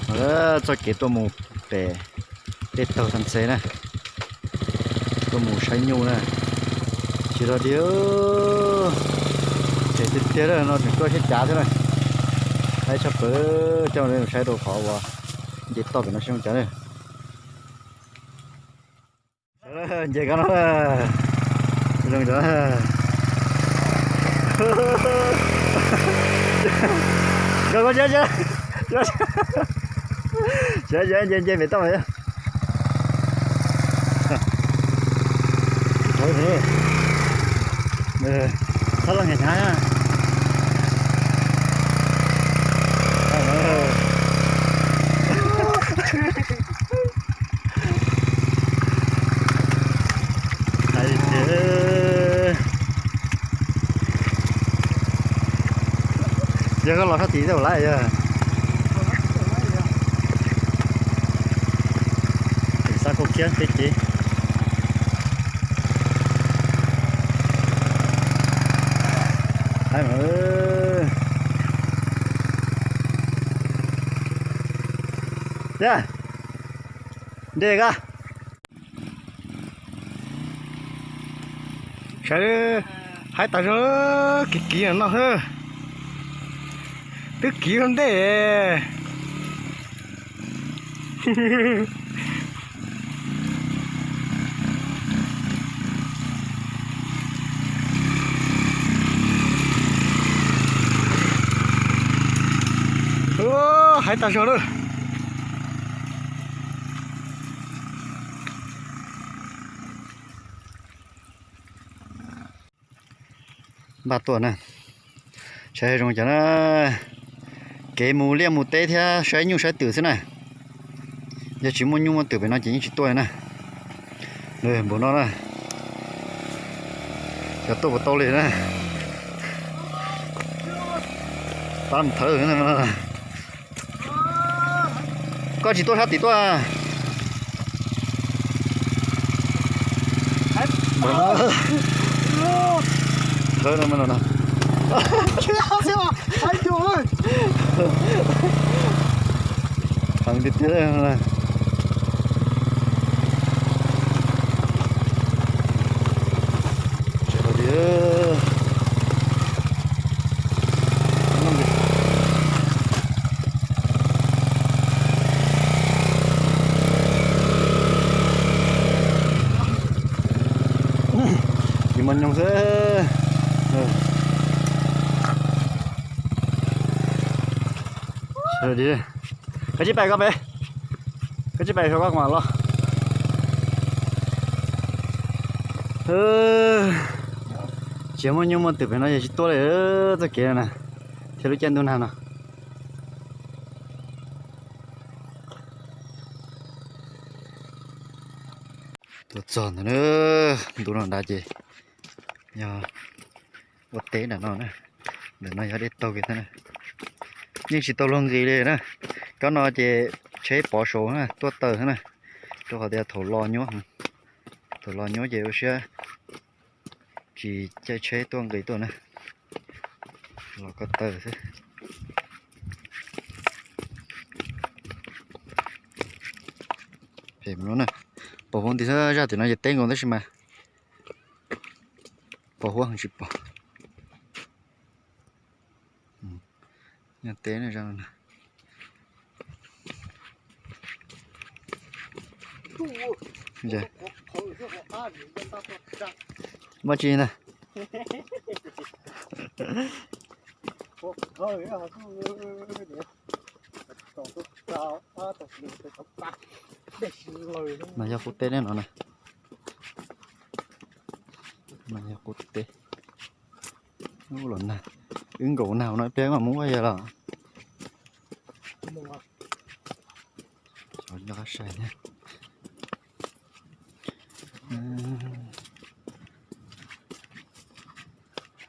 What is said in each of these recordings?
Txoj kev tuaj mus pem tej taug tag ntxhe na, tuaj mus saib nyuj na, tsis rog tiag, phem tiag tiag no tseem tuaj siab cav thiab na. Saib tshaj plaws, coj saib rau qhov uas nce toj pem no saib zoo cas na. Nce koj no, zoo cas. Nce, nce, nce pem toj. Txhob los hnyav hnyav. Hais tias, yog koj los sab tid tej ua lawm yog. Xav kho kiag peb ces. Yog, nce koj. Sawv, hais tas zog, kiv kiv no xwb, twb kiv ua ntej. Hais tas zog lawm. Npaj tuaj na, saib zoo cas na. Kev mus liaj mus teb thiab saib nyuj saib twm xwb na. Yog tsis muaj nyuj muaj twm pem no ces yeej tsis tuaj na. Npaum no na, xyov tuaj puas tau li na. Tab thawv. Koj tsis tuaj sab tim tuaj. Thawv no. Heev tiag tiag. Ces mas nyoos xwb. Koj tsis pais koj pem, koj tsis pais, koj mam los. Tsis muaj nyuj muaj twm pem no yog tsis tuaj li txoj kev no na, thiab lub caij ntuj nag no. Tuaj txog ntawm na, ntu no nrad ces yog ua teb nram no na. Ntawm no yog dej taug kiag thiab na. Yeej tsis tau luag nqis li na. Cov no ces tsheb pov saud na, tuaj taw xwb na. Rau qhov tias thaum los nyuaj, thaum los nyuaj ces ua siab tsis caij tsheb tuaj nqis tuaj na. Los ko taw xwb. Pom huab nti zaj tim no ces teb nkaus tab sis mas pom huab heev tsis pom. Nyob teb no. Muaj tsi na? Mas yog qub teb ne no na. Mas yog qub teb. Ub, los nag, wb nkaum nag no ib pliag mam mus ua yog los. Cov nyob qab sai thiab.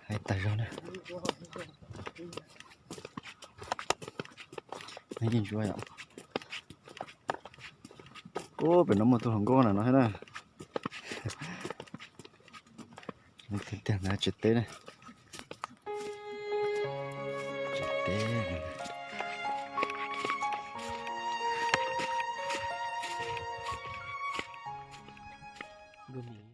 Hais tas zog na. Yeej ntsuab yom. Ub, pem no muaj tus hluas nkauj na no thiab na. Tiag tiag na, tsev teb na. Tsev teb. Good news.